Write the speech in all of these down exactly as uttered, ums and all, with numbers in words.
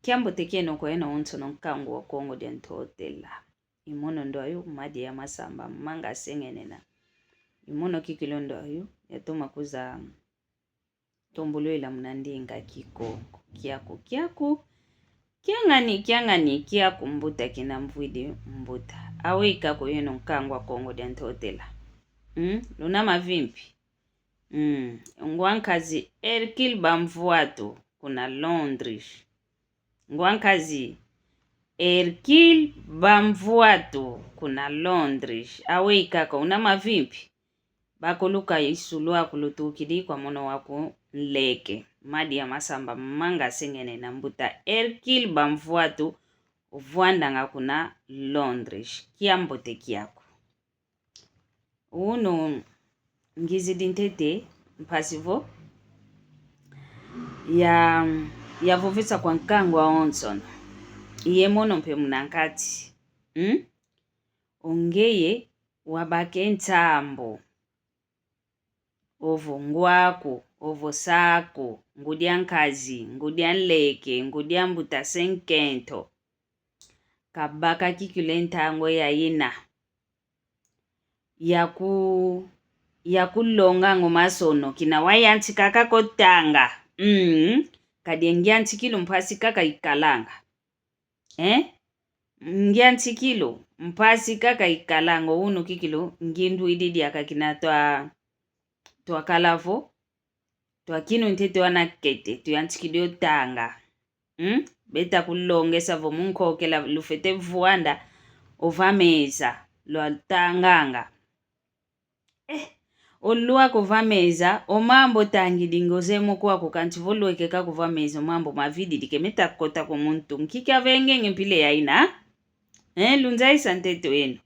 Kiambote kieno kweno onsono nkangu wa Kongo dia Ntotela. I mono ndo ayu Madia Masamba manga sengenena. I mono kikilu ndo ayu yatoma kuza tombulwila muna ndinga Kikongo. Kiaku, kiaku. Kiangani, kiangani, kiaku mbuta kina mvwidi mbuta. Awe ikako yeno nkangu wa Kongo dia Ntotela. Mm? Luna mavimpi. Mm. Ngwa nkazi Hercule Bamvuatu kuna Londres. Ngwa nkazi Hercule Bamvuatu kuna Londres. Awe ikako una mavimpi. Bakuluka isulu aku lutukidi kwa mono waku nleke. Madia Masamba manga sengenena mbuta Hercule Bamvuatu uvwandanga kuna Londres. Kiambote kiaku. Unu ngizidi ntete mpasi vo ya, yavovesa kwa nkangu awonsono. Iye mono mpe muna nkati. Hmm? Ongeye wabake nsambu. Ovo ngwaku, ovo saku, ngudi a nkazi, ngudi a nleke, ngudi a mbuta senkento. Kabaka kikilu e ntangu yayina. Yaku, yakulonganga o masono, kina wayantika kaka o tanga. Mm. Kadi e ngiantikilu mpasi kaka ikalanga. Eh? Ngiantikilu mpasi kaka ikalanga, unu kikilu ngindwidi diaka kina twa, twakala vo twakinu ntete wana kete, tuyantikidi o tanga. Hmm? Beta kulongesa vo mu nkokela lufwete vwanda, ova meza, lwatanganga. Eh, o lwaka ova meza, o mambu otangidi nge ozeye mo kwaku kanti vo lweke kaka ova meza, o mambu mavididi ke meta kota kwa muntu. Nki kiavengenge mpila yayina? Eh, lunzayisa ntete oyeno.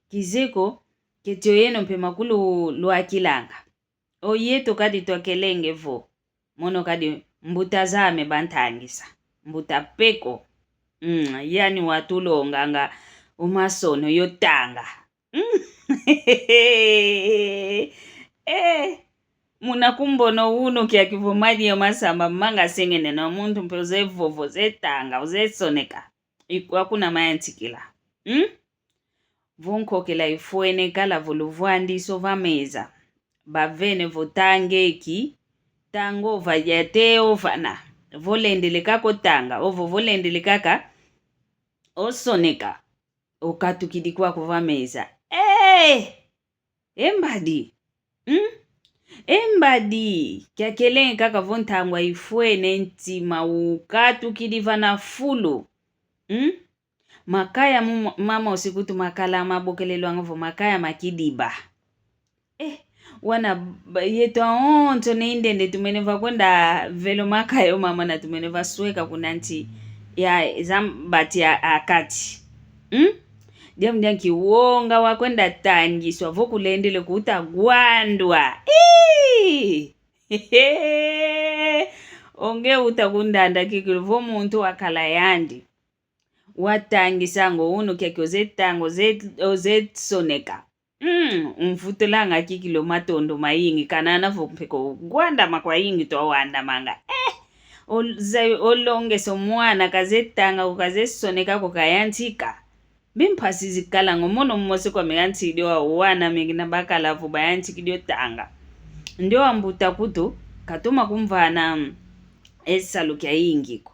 Kizeye ko, keti oyeno mpe makulu lwakilanga. O yeto kadi twakelenge vo. Mono kadi mbuta zame bantangisa. Mbuta Peko. Mm, yani watulonganga o masono yo tanga. Mm. Eh, muna kumbono unu kiaki vo Madia Masamba manga sengenena muntu mpe ozeye vova, ozeye tanga, ozeye soneka. Ikwa kuna mayantikila. Hmm? Vo nkokela ifwene kala vo luvwandisa ova meza. Bavene vo tanga eki, tanga ova yateye ovana. Vo lendele kaka o tanga, ovo vo lendele kaka o soneka. Okatukidi kwaku ova meza. Eh! E mbadi. Hmm? E mbadi. Kiakelenge kaka vo ntangwa ifwene ntima ukatukidi vana fulu. Hmm? Makaya mu-, mamosi kutu makala mabokelelwanga vo makaya ma kidiba. Eh, wana ba-, yeto awonso ne indende tumene vakwenda velo makaya o mama na tumene vasweka kuna nti ya zambati a, a kati. Hmm? Diambu dia nki wonga wakwenda tangiswa vo kulendele kuta gwandwa. Ii! Onge uta kundanda kikilu vo muntu wakala yandi. Watangisanga o unu kiaki ozeye tanga, ozeye, ozeye soneka. Mm, umvutulanga kikilu matondo mayingi, kanana vo mpe ko gwandama kwayingi twawandamanga. Eh, oze-, olongesa o mwana kazeye tanga ko, kazeye soneka ko, kayantika. Mbi mpasi zikalanga, o mono mosi kwame kantidi o wana me kina bakala vo bayantikidi o tanga. Ndio ambuta kutu, katoma kumvana, mm, e salu kiayingi ko.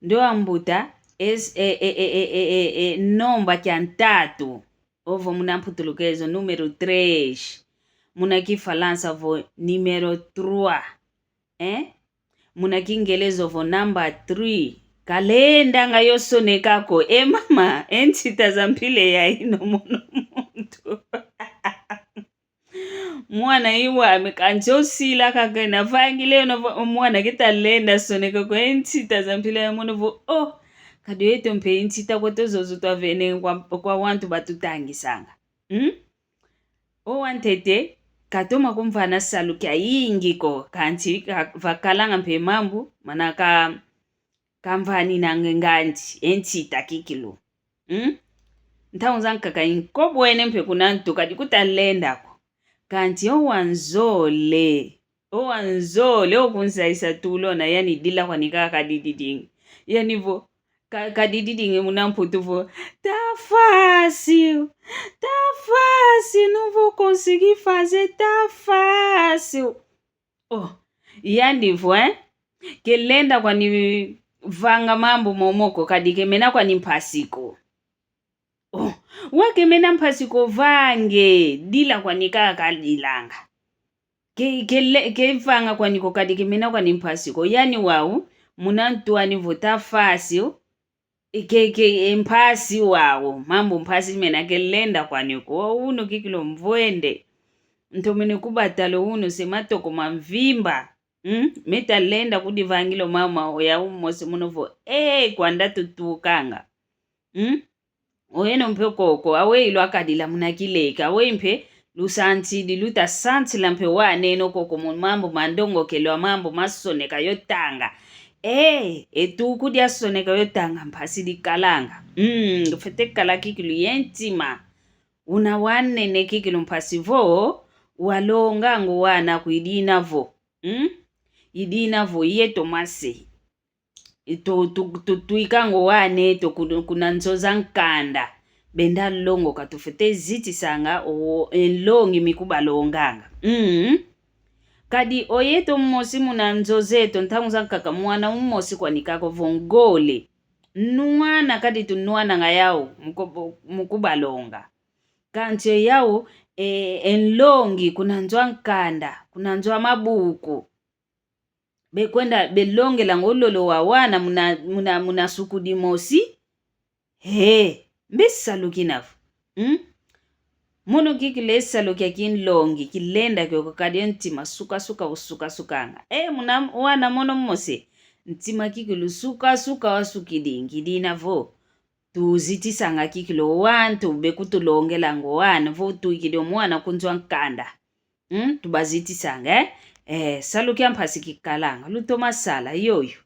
Ndo ambuta, es-, e, e, nomba kia ntatu. Ovo muna mputulukezo, número três. Muna kifalansa vo numéro trois. Eh? Muna kingelezo vo number three. Kalendanga yo soneka ko. E mama, e nsita za mpila yayina mono muntu. Mwana iwame, kansi osila kaka ena vangile, ona vo-, mwana keta lenda soneka ko, e nsita za mpila ya mono vo, oh, kadi yeto mpe e nsita kweto zozo twavene kwa, kwa wantu batutangisanga. Hmm? O wantete, katoma kumvana salu kiayingi ko, kansi ka-, vakalanga mpe mambu, mana ka-, kamvaninanga ngandi, e nsita kikilu. Hmm? Ntangu zankaka inkobwene mpe kuna ntu kadi kuta lenda ko. Kansi o wanzole. O wanzole, o kunzaisa tulo na yani dila kwani kaka dididingi. Yani vo, ka-, kadididingi muna Mputu vo, tá fácil, tá fácil, não vou conseguir fazer, tá fácil. Oh, yandi vo, eh? Kelenda kwani vanga mambu momo ko, kadi kemena kwani mpasi ko. Oh, wau kemena mpasi ko vange, dila kwani kaka kadilanga. Ke, ke le, ke vanga kwani ko kadi kemena kwani mpasi ko. Yani wau, muna ntu ani vo tá fácil, ke, ke, e mpasi wau, mambu mpasi mena kelenda kwani ko. Unu kikilu mvwende. Ntomene kubatala unu se matoko mamvimba. Mm? Meta lenda kudivangila o mama oyau mosi munu vo, eh, kwanda tutukanga. Mm? Oyeno mpe koko, aweyi lwakadila muna kileka, aweyi mpe lusantidi, luta santila mpe waneno koko mu mambu ma ndongokelo, a mambu ma soneka yo tanga. Eh, e tuku dia soneka yo tanga mpasi dikalanga. Mm, fwete kala kikilu ye ntima. Una wanene kikilu mpasi vo, walonganga o wana aku i dina vo. Mm? I dina vo, yeto mase. Tu, tu, tu, twikanga o wana eto ku-, kuna nzo za nkanda. Benda longoka, tufwete zitisanga o, e nlongi mi kubalonganga. Mm. Kadi oyeto mosi muna nzo zeto, ntangu zankaka mwana umosi kwani kaka vo ngole. Nwana kadi tunwananga yau, mu ku-, mu kubalonga. Kansi yau, e, e nlongi kuna nzo a nkanda, kuna nzo a mabuku. Bekwenda belongelanga o lolo wa wana muna, muna, muna suku dimosi. He, mbe salu kina vo. Hmm? Mono kikilu e salu kia kinlongi, kilenda kiokio kadi e ntima suka-suka usukasukanga. E, muna wana mono mosi, ntima kikilu suka-suka wasukidingi, dina vo. Tuzitisanga kikilu o wantu bekutulongelanga o wana, vo twikidi o mwana ku nzo a nkanda. Hmm? Tubazitisanga, eh? Eh, salu kia mpasi kikalanga. Lutoma sala, yoyo.